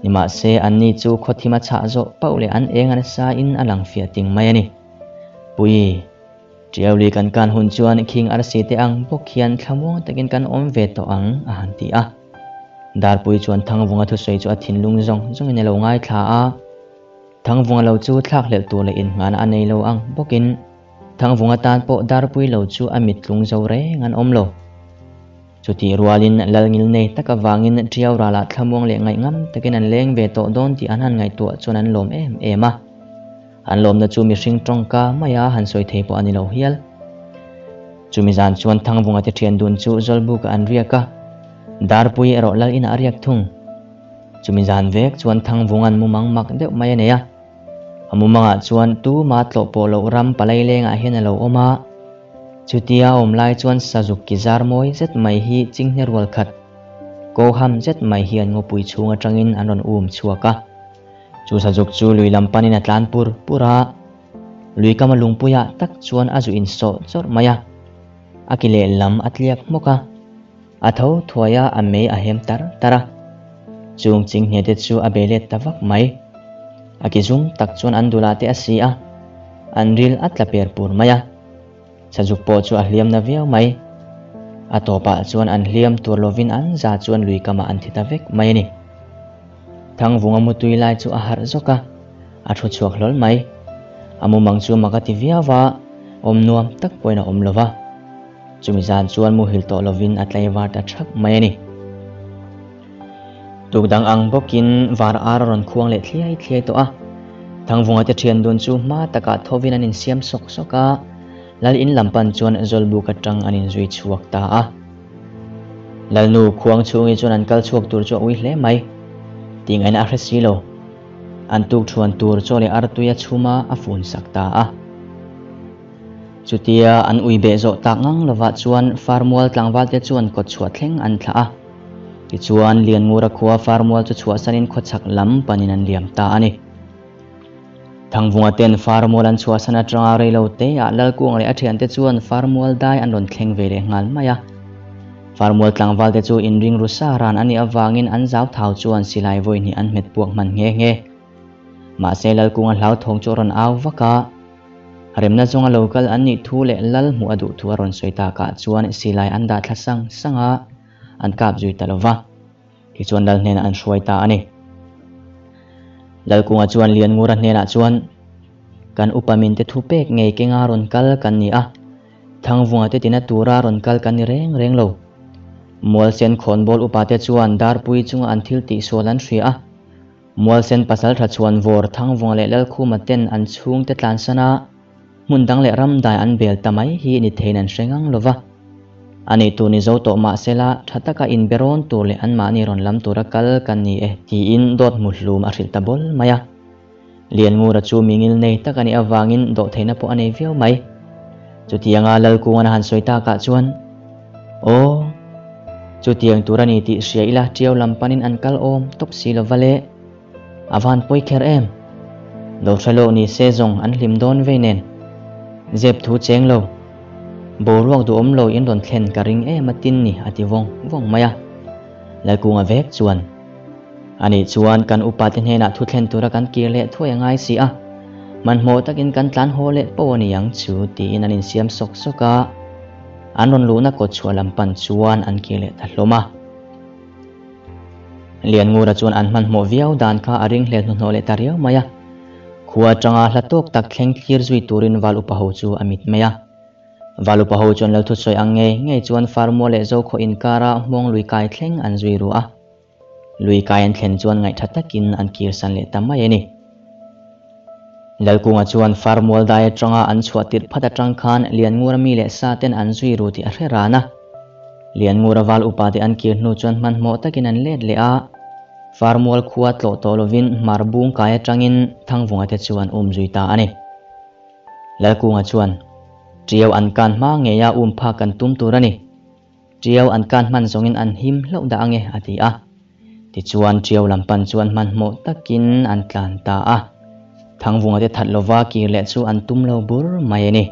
Nimahse, anni chu khawthim a chhah zawh pauh leh an eng a nasa in a lang fiah ting mai a ni. Pui, Tiauli kan kan hun chuan khing arsi te ang bawk hian thlamuang takin kan awm ve tawh ang, a han ti a. Darpui chuan Thangvunga thusawi chu a thinlung zawng zawngin a lo ngaithla a. Thangvunga lo chu thlakhlelh tur leh inngahna a nei lo ang bawkin Thangvunga tan pawh Darpui lo chu a mittlung zo reng an awm lo. Chutih rualin Lalngil nei tak avangin Tiau ralah thlamuang leh ngaihngam takin an leng ve tawh dawn tih an han ngaihtuah chuan an lawm em em a. An lawmna chu mihring tawngka maia han sawi thei pawh a ni lo hial. Chumi zan chuan Thangvunga te thian dun chu Zawlbukah an riak a, Darpui erawh Lal inah a riak thung. Chumi zan vek chuan Thangvunga'n mumang mak deuh mai a nei a. A mumangah chuan tuma tlawh pawh loh ram palai lengah hian a lo awm a. Chutia a awm lai chuan sazuk ki zar mawi zet mai hi chinghne rual khat, ko ham zet mai hian ngawpui chhung atangin an rawn um chhuak a. Chu sazuk chu lui lam panin a tlan pur pur a, lui kama lungpuiah tak chuan a zu insawh chawrh mai a. A ki lehlam a tliak hmawk a, a tho thuai a, a mei a hem tar tar a. Chung chinghne te chu a bei let ta vak mai. A ki zum tak chuan an dulah te a si a, an ril a tla per pur mai a. Sazuk pawh chu a hliam na viau mai. A tawpah chuan an hliam tur lovin an za chuan lui kamah an thi ta vek mai a ni. Thangvunga mutui lai chu a harh zawk a, a thu chhuak hlawl mai. A mumang chu mak a ti viau va, awm nuam tak pawhin a awm lo va. Chumi zan chuan muhil tawh lovin a tlaivar ta thak mai a ni. Tuk dang ang bawkin var ar a rawn khuang leh thliai thliai tawh a. Thangvunga te thian dun chu hma takah thovin an insiam sawk sawk a, Lal in lam pan chuan Zawlbuk atang an inzui chhuak ta a. Lalnu khuang chhungi chuan an kal chhuak tur chu a ui hle mai. Tingaihna a hre si lo. An tuk thuan tur chaw leh artui a chhum a, a fun sak ta a. Chutia an ui beh zawh tak ngang lovah chuan Farmual tlangvalte chuan kawt chhuah thleng an thlah a. Tichuan, Lianngura khua Farmual chu chhuahsanin khawchhak lam panin an liam ta a ni. Thangvunga ten Farmual an chhuahsan atanga reilo teah Lalkuang leh a thiante chuan Farmual dai an rawn thleng ve leh nghal mai a. Farmual tlangvalte chu inring ru sa ran a nih avangin an zau thau chuan silai vawi hnih an hmet puak hman nghe nghe. Mahse Lalkunga hlauthawng chu a rawn au vak a. Remna zawnga lo kal an nih thu leh Lal hmuh a duh thu a rawn sawi takah chuan silai an dah thla sang sang a, an kap zui ta lo va. Tichuan Lal hnenah an hruai ta a ni. Lalkunga chuan Lianngura hnenah chuan, Kan upa minte thu pek ngei kenga rawn kal kan ni a, Thangvunga te tina tura rawn kal kan ni reng reng lo. Mualsen khawnbawl upate chuan Darpui chunga an thil tihsual an hria a, Mualsen pasaltha chhuan vawr Thangvunga leh Lalkhuma ten an chhungte tlansan a, Hmun dang leh ram dai an bel ta mai hi ni theiin an hre ngang lo va. A nih tur ni zo tawh mah sela, tha taka inbe rawn tur leh anmahni rawn lam tura kal kan ni e tiin dawt hmu hlum a hrilh ta bawl mai a. Lianngura chu mi ngil nei tak a nih avangin dawhtheihna pawh a nei viau mai. Chutianga Lalkungan a han sawi takah chuan, Aw, chutiang tur a ni tih hria ila ṭiau lam panin an kal awm tawp si lo va le. A van pawi kher em? Lo hre loh ni se zawng an hlim dawn vei nen. Zep thu cheng lo. Boruak duhawm lo in rawn thlen ka ring em a tin ni a ti vawng vawng mai a. Laikunga vek chuan. Anih chuan kan upa te hnenah thu thlen tura kan kir leh thuai a ngai si a. Hmanhmawh takin kan tlan haw leh pawh a ni ang chu tiin an insiam sawk sawk a. An rawn luhna kawt chhuah lam pan chuan an kir leh ta hlawm a. Lianngura chuan an hmanhmawh viau dan kha a ringhlel hnuhnawh leh ta riau mai a. Khua atanga hla tawk tak thleng thlir zui turin Val upa ho chu a mit mai a. Val upa ho chuan Lalthutsawi ang ngei ngei chuan Farmual leh Zokhaw inkara hmawng lui kai thleng an zui ru a. Lui kai an thlen chuan ngaihtha takin an kirsan leh ta mai a ni. Lalkunga chuan Farmual dai atanga an chhuah tirh phat atang khan Lianngura mi leh sa ten an zui ru tih a hre ran a. Lianngura val upa te an kir hnu chuan hmanhmawh takin an let leh a. Farmual khua tlawh tawh lovin hmar bung kai atangin Thangvunga te chu an um zui ta a ni. Lalkunga chuan, Ṭiau an kan hma ngeia um phak kan tum tur a ni. Ṭiau an kan hman zawngin an him hlauh dah ange, a ti a. Tichuan ṭiau lam pan chuan hmanhmawh takin an tlan ta a. Thangvunga te that lova kir leh chu an tum lo bur mai a ni.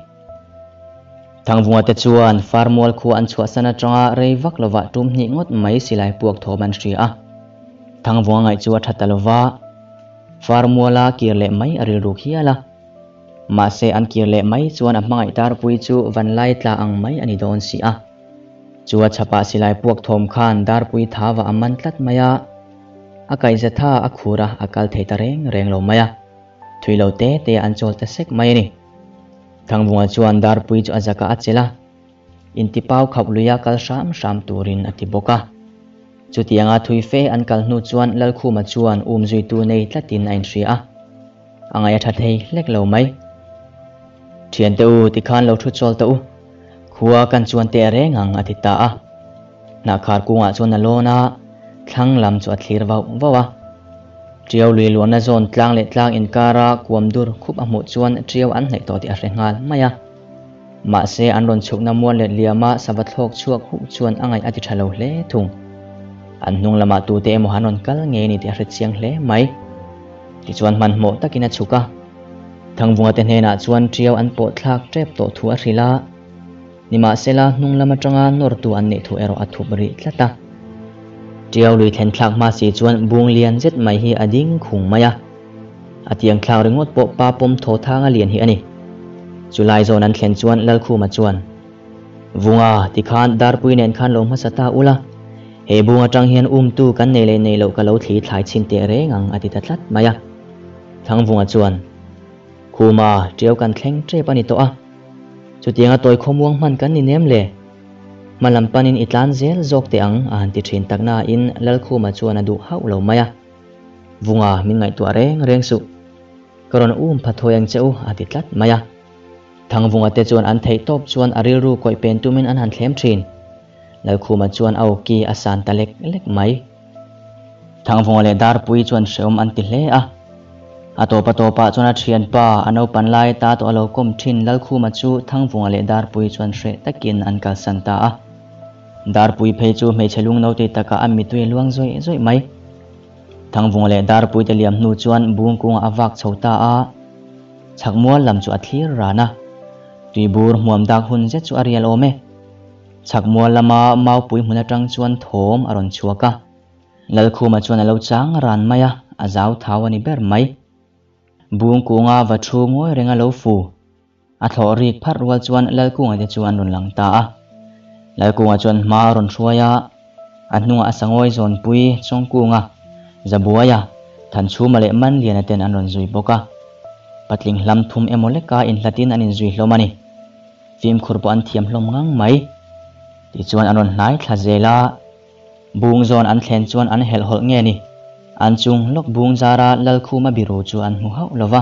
Thangvunga te chuan Farmual khua an chhuahsan atanga rei vak lovah tum hnih ngawt mai silai puak thawm an hria a. Thangvunga ngaih chu a tha ta lova, Farmuala kir leh mai a rilruk hial a. Mahse an kir leh mai chuan a hmangaih darpui chu vanlai tla ang mai a ni dawn si a. Chu a chhapah silai puak thawm khan darpui thava a man tlat mai a, a kaihza tha a khur a, a kal thei ta reng reng lo mai a. Thui lo te te an chawl ta sek mai a ni. Thangvunga chuan darpui chu a zakah a chelh a, intipau khauh luia kal hram hram turin a ti bawk a. Chutianga thui fe an kal hnu chuan Lalkhuma chuan umzuitu nei tlatin a inhria a. A ngaih a tha thei hlek lo mai. Thiante u, tikhan lo thu chawl ta u. Khua kan chuan teh reng ang a ti ta a. Hnahkhar kungah chuan a lawn a, thlang lam chu a thlir vauh vauh a. Tiau lui luahna zawn tlang leh tlang inkara kuam dur khup a hmuh chuan tiau an hnaih tawh tih a hre nghal mai a. Mahse an rawn chhukna mual let liama sava thlawk chhuak huh chuan a ngaih a ti tha lo hle thung. An hnung lamah tute emaw han rawn kal ngei ni tih a hre chiang hle mai. Tichuan hmanhmawh takin a chhuk a, Thangvunga te hnenah chuan ṭiau an pawh thlak ṭep tawh thu a hrilh a. Nimahsela, hnung lam atanga nawrtu an neih thu erawh a thup rih tlat a. Tiau lui thlen thlak hma si chuan bung lian zet mai hi a ding khung mai a. A tiang thlak ringawt pawh pa pawm thaw thang a lian hi a ni. Chulai zawn an thlen chuan Lalkhuma chuan, Vunga, tikhan Darpui nen khan lo hmasa ta ula, he bung atang hian umtu kan nei leh nei loh ka lo thli thlai chhin teh reng ang a ti ta tlat mai a. Thangvunga chuan, Khuma, tiau kan thleng tep a ni tawh a. Chutianga tawi khawmuang hman kan ni nem le? Hma lam panin i tlan zel zawk teh ang a han ti thin tak nain Lalkhuma chuan a duh hauh lo mai a. Vunga, min ngaihtuah reng reng suh. Ka rawn um pha thawi ang che u a ti tlat mai a. Thangvunga te chuan an theih tawp chuan a rilru kawih pen tumin an han thlem thin. Lalkhuma chuan a awki a san ta lek lek mai. Thangvunga leh Darpui chuan hreawm an ti hle a. A tawp a tawpah chuan a thianpa, a naupan lai ta tawh a lo kawm thin Lalkhuma chu Thangvunga leh Darpui chuan hreh takin an kalsan ta a. Darpui phei chu hmeichhe lung naute takah a mitui a luang zawih zawih mai. Thangvunga leh Darpuite liam hnu chuan bung kungah a vak chho ta a. Chhakmual lam chu a thlir ran a. Tuibur hmuam dak hun zet chu a rial awm e. Chhakmual lama maupui hmun atang chuan thawm a rawn chhuak a. Lalkhuma chuan a lo chang ran mai a, a zau thau a ni ber mai. Bung kunga va thu ngawi reng a lo fu. A thlawh rik pharh rual chuan Lalkunga te chu an rawn lang ta a. Lalkunga chuan hma a rawn hruai a, a hnungah a sangawi zawnpui Chawngkunga, Zabuaia, Thanchhuma leh Manliana ten an rawn zui bawk a. Patling hlam thum emaw leka inhlatin an inzui hlawm a ni. Fimkhur pawh an thiam hlawm ngang mai. Tichuan an rawn hnai thla zel a. Bung zawn an thlen chuan an helh hawlh nge ni? An chung lawk bung zara Lalkhuma biru chu an hmu hauh lo va.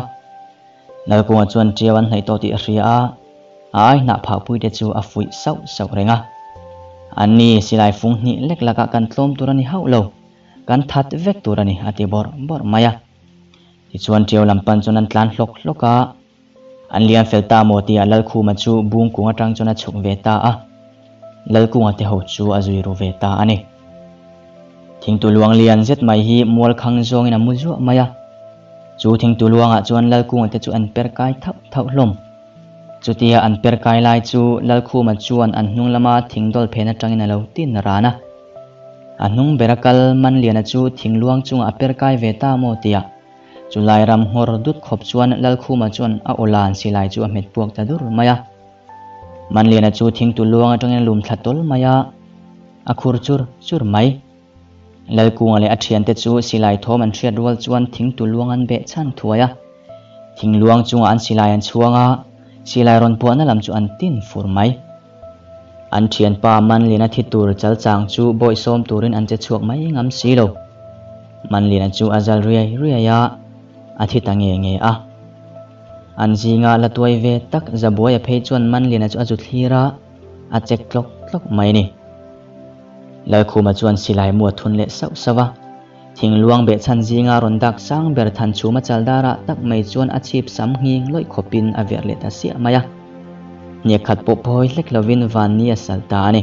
Lalkunga chuan ṭiau an hnaih tawh tih a hria a, a ai hnah phahpuite chu a fuih sauh sauh reng a. Anni silai fung hnih lek lakah kan tlawm tur a ni hauh lo, kan that vek tur a ni a ti bawrh bawrh mai a. Tichuan ṭiau lam pan chuan an tlan hlawk hlawk a. An lian fel ta maw tia Lalkhuma chu Bungkung atang chuan a chhuk ve ta a, Lalkunga te ho chu a zui ru ve ta a ni. Thingtu luang lian zet mai hi mual khang zawngin a mu zuah mai a, chu thingtu luangah chuan Lalkunga te chu an per kai thauh thauh hlawm. Chutia an per kai lai chu Lalkhuma chuan an hnung lama thingdawl phen atangin a lo tin ran a. A hnung bera kal Manliana chu thingluang chungah a per kai ve ta maw tia Chulai ram nghawr dut khawp chuan Lalkhuma chuan a awlan silai chu a hmet puak ta dur mai a. Manliana chu thingtu luang atangin a lum thla tawl mai a, a khur chur chur mai. Lalkunga leh a thiante chu silai thawm an hriat rual chuan thingtu luang an beh chhan thuai a. Thing luang chungah an silai an chhuang a, silai rawn puahna lam chu an tin fur mai. An thianpa Manliana thi tur chal chang chu bawihsawm turin an che chhuak mai ngam si lo. Manliana chu a zal riai riai a, a thi ta nge nge a. An zinga la tuai ve tak Zabuaia phei chuan Manliana chu a zu thlir a, a chek tlawk tlawk mai a ni. Lalkhuma chuan silai mu a thun leh sauh sauh a, thingluang behchhan zinga rawn dak sang ber Thanchhuma chaldarah tak mai chuan a chhip sam nghing lawih khawpin a verh leh ta siah mai a. Hniak khat pawh phawi hlek lovin van ni a sal ta a ni.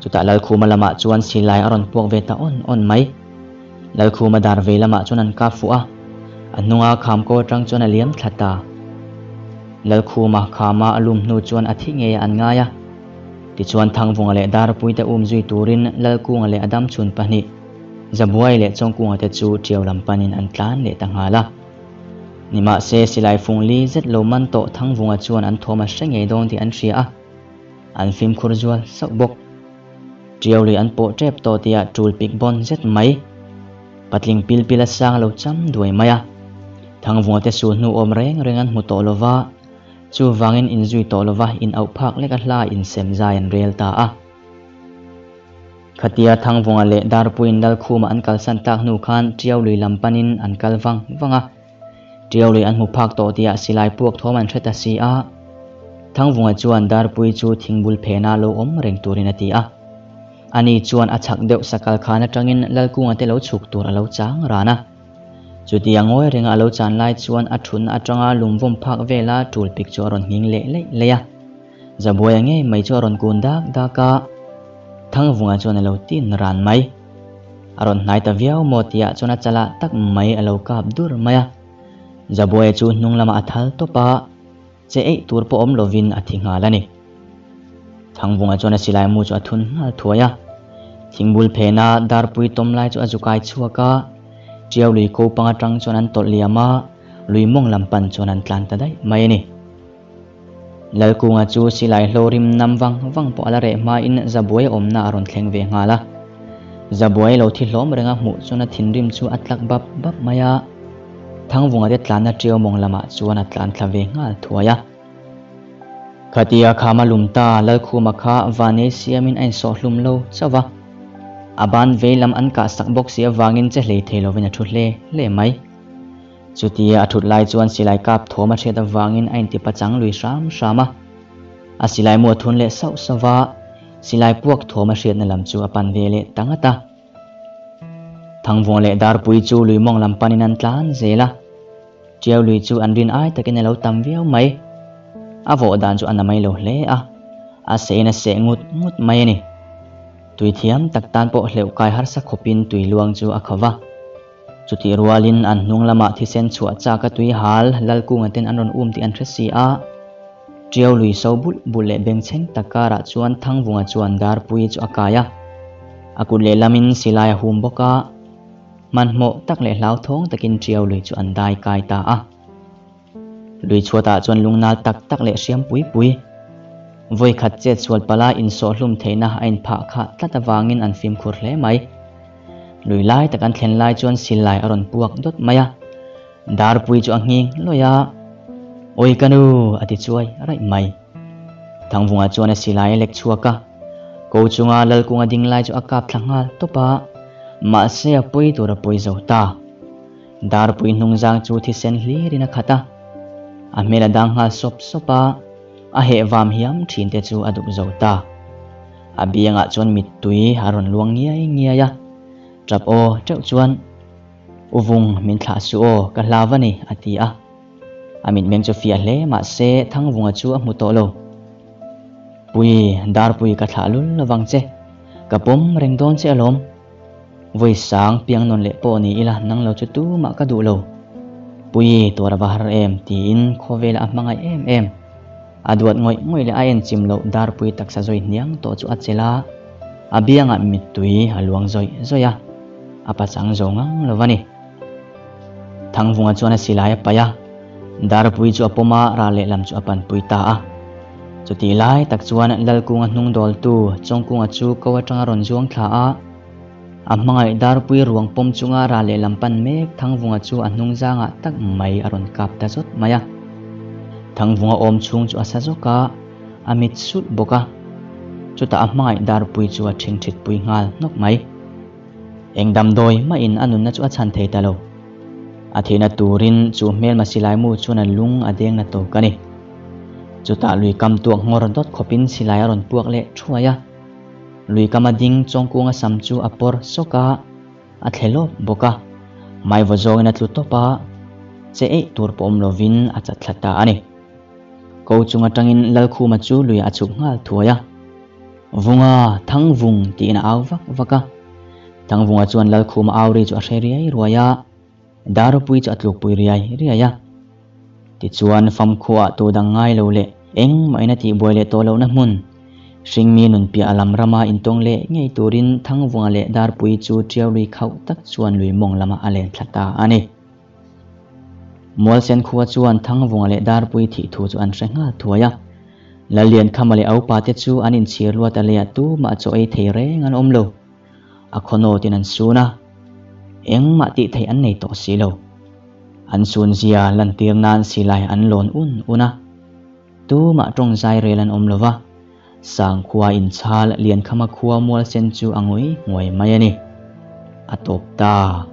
Chutah Lalkhuma lamah chuan silai a rawn puak ve ta awn awn mai. Lalkhuma dar vei lamah chuan an kap fuh a, a hnunga kham ko atang chuan a liam thla ta. Lalkhuma khama a lum hnu chuan a thi ngei an ngai a. Tichuan Thangvunga leh Darpuite um zui turin Lalkunga leh a damchhun pahnih, Zabuai leh Chawngkunga te chu Tiau lam panin an tlan leh ta nghal a. Nimahse, silai fung li zet lo man tawh Thangvunga chuan an thawm a hre ngei dawn tih an hria a, an fimkhur zual sauh bawk. Tiau lui an pawh tep tawh tihah tul pik bawn zet mai. Patling pil pil a sang lo cham duai mai a. Thangvunga te su hnu awm reng reng an hmu tawh lova, chuvangin inzui tawh lova in auh phak lek a hla insem zai an rel ta a. Khatia Thangvunga leh Darpuiin Lalkhuma an kalsan tak hnu khan Tiau lui lam panin an kal vang vang a. Tiau lui an hmu phak tawh tihah silai puak thawm an hre ta si a. Thangvunga chuan Darpui chu thingbul phena lo awm reng turin a ti a. Ani chuan a chhak deuh sakal khan atangin Lalkunga te lo chhuk tur a lo chang ran a. Chutia ngawi renga a lo chan lai chuan a thutna atanga lumvawm phak vela tul pik chu a rawn nghing leh leih leih a. Zabuaia ngei mai chu a rawn kun dak dak a, Thangvunga chuan a lo tin ran mai. A rawn hnai ta viau maw tihah chuan a chalah tak mai a lo kap dur mai a. Zabuaia chu hnung lamah a thal tawp a, che eih tur pawh awm lovin a thi nghal a ni. Thangvunga chuan a silai mu chu a thun nghal thuai a. Thingbul phena darpui tawm lai chu a zu kai chhuak a. Tiau lui ko pang atang chuan an tawlh liam a, lui mawng lam pan chuan an tlan ta daih mai a ni. Lalkunga chu silai hlo rim nam vang vang pawh a la reh hmain Zabuai awmna a rawn thleng ve nghal a. Zabuai lo thi hlawm renga hmuh chuan a thinrim chu a tlak bap bap mai a. Thangvunga te tlanna tiau mawng lamah chuan a tlan thla ve nghal thuai a. Khatia khama lum ta Lalkhuma kha vanei siamin a insawh hlum lo chauh va. A ban vei lam an kah sak bawk si avangin che hlei thei lovin a thu hle hle mai. Chutia a thut lai chuan silai kap thawm a hriat avangin a inti pachang lui hram hram a. A silai mu a thun leh sauh sauh va, silai puak thawm a hriatna lam chu a pan ve leh ta ngat a. Thangvung leh Darpui chu lui mawng lam panin an tlan zel a. Tiau lui chu an rin ai takin a lo tam viau mai. A vawh dan chu a na mai lo hle a, a seh in a seh ngut ngut mai a ni. Tui thiam tak tan pawh hleuh kai harsa khawpin tui luang chu a kho va. Chutih rualin an hnung lamah thisen chhuah chak a tui hal Lalkunga ten an rawn um tih an hre si a. Tiau lui so bulh bulh leh bengchheng tak karah chuan Thangvunga chuan Darpui chu a kai a. A kut lehlamin silai a hum bawk a. Hmanhmawh tak leh hlauthawng takin Tiau lui chu an dai kai ta a. Lui chhuatah chuan lungnal tak tak leh hriam pui pui, vawi khat chet sual pala insawh hlum theihna a inphah khah tlat avangin an fimkhur hle mai. Lui lai tak an thlen lai chuan silai a rawn puak dawt mai a, Darpui chu a nghing lawih a, Awi ka nu! a ti chuai raih mai. Thangvunga chuan a silai a lek chhuak a, ko chunga Lalkunga ding lai chu a kap thla nghal tawp a, mahse a pawi tur a pawi zo ta. Darpui hnungzang chu thisen hlirin a khat a, a hmel a dang nghal sawp sawp a, a heh vam hiam thin te chu a dup zo ta. A biangah chuan mittui a rawn luang ngiai ngiai a, tap aw teuh chuan, U vung, min thlah suh aw, ka hlau a ni, a ti a. A mitmeng chu fiah hle mah se Thangvunga chu a hmu tawh lo. Pui, Darpui ka thlah lul lovang che, ka pawm reng dawn che alawm. Vawi sang piang nawn leh pawh ni ila nang lo chu tumah ka duh lo. Pui tuar a va har em tiin khawvela a hmangaih em em. A duat ngawih ngawih leh a en chim loh darpui taksa zawi hniang tawh chu a chelh a, a biangah mittui a luang zawih zawih a, a pachang zo ngang lo va ni. Thangvunga chuan a silai a paih a, darpui chu a pawm a, ral lehlam chu a panpui ta a. Chutih lai tak chuan Lalkunga hnung dawltu Chawngkunga chu ko atanga rawn zuang thla a, a hmangaih darpui ruang pawm chunga ral lehlam pan mek Thangvunga chu a hnung zangah tak mai a rawn kap ta zawt mai a. Thangvunga awm chhung chu a sa zawk a, a mit sulh bawk a. Chutah a hmangaih darpui chu a ṭhingṭhitpui nghal hnawk mai. Eng damdawi mahin a nunna chu a chhan thei ta lo. A thihna turin chu hmelma silai mu chuan a lung a deng na tawk a ni. Chutah lui kam tuak ngawr dawt khawpin silai a rawn puak leh thuai a. Lui kama ding Chawngkunga sam chu a pawr sawk a, a thle lawp bawk a. Maivaw zawngin a tlu tawp a, che eih tur pawh awm lovin a chat thla ta a ni. Ko chung atangin Lalkhuma chu luiah a chhuk nghal thuai a. Vunga, Thangvung tiin a au vak vak a. Thangvunga chuan Lalkhuma au ri chu a hre riai ruai a, Darupui chu a tlukpui riai riai a. Tichuan famkhuaah tu dang ngai lo leh engmah in a tihbuai leh tawh lohna hmun, hringmi nun piah a lam rama intawng leh ngei turin Thangvunga leh Darpui chu ṭiau lui khauh tak chuan lui mawng lamah a len thla ta a ni. Mualsen khua chuan Thangvunga leh Darpui thih thu chu an hre nghal thuai a. Lalliankhama leh a upa te chu an inchhir luat a leiah tumah chaw ei thei reng an awm lo. A khawnawtin an sun a, engmah tih theih an nei tawh si lo. An sun zia lantir nan silai an lawn un un a, tumah tawng zai rel an awm lo va, Sangkhua inchhal Liankhama khua Mualsen chu a ngawi nguai mai a ni. A tawp ta.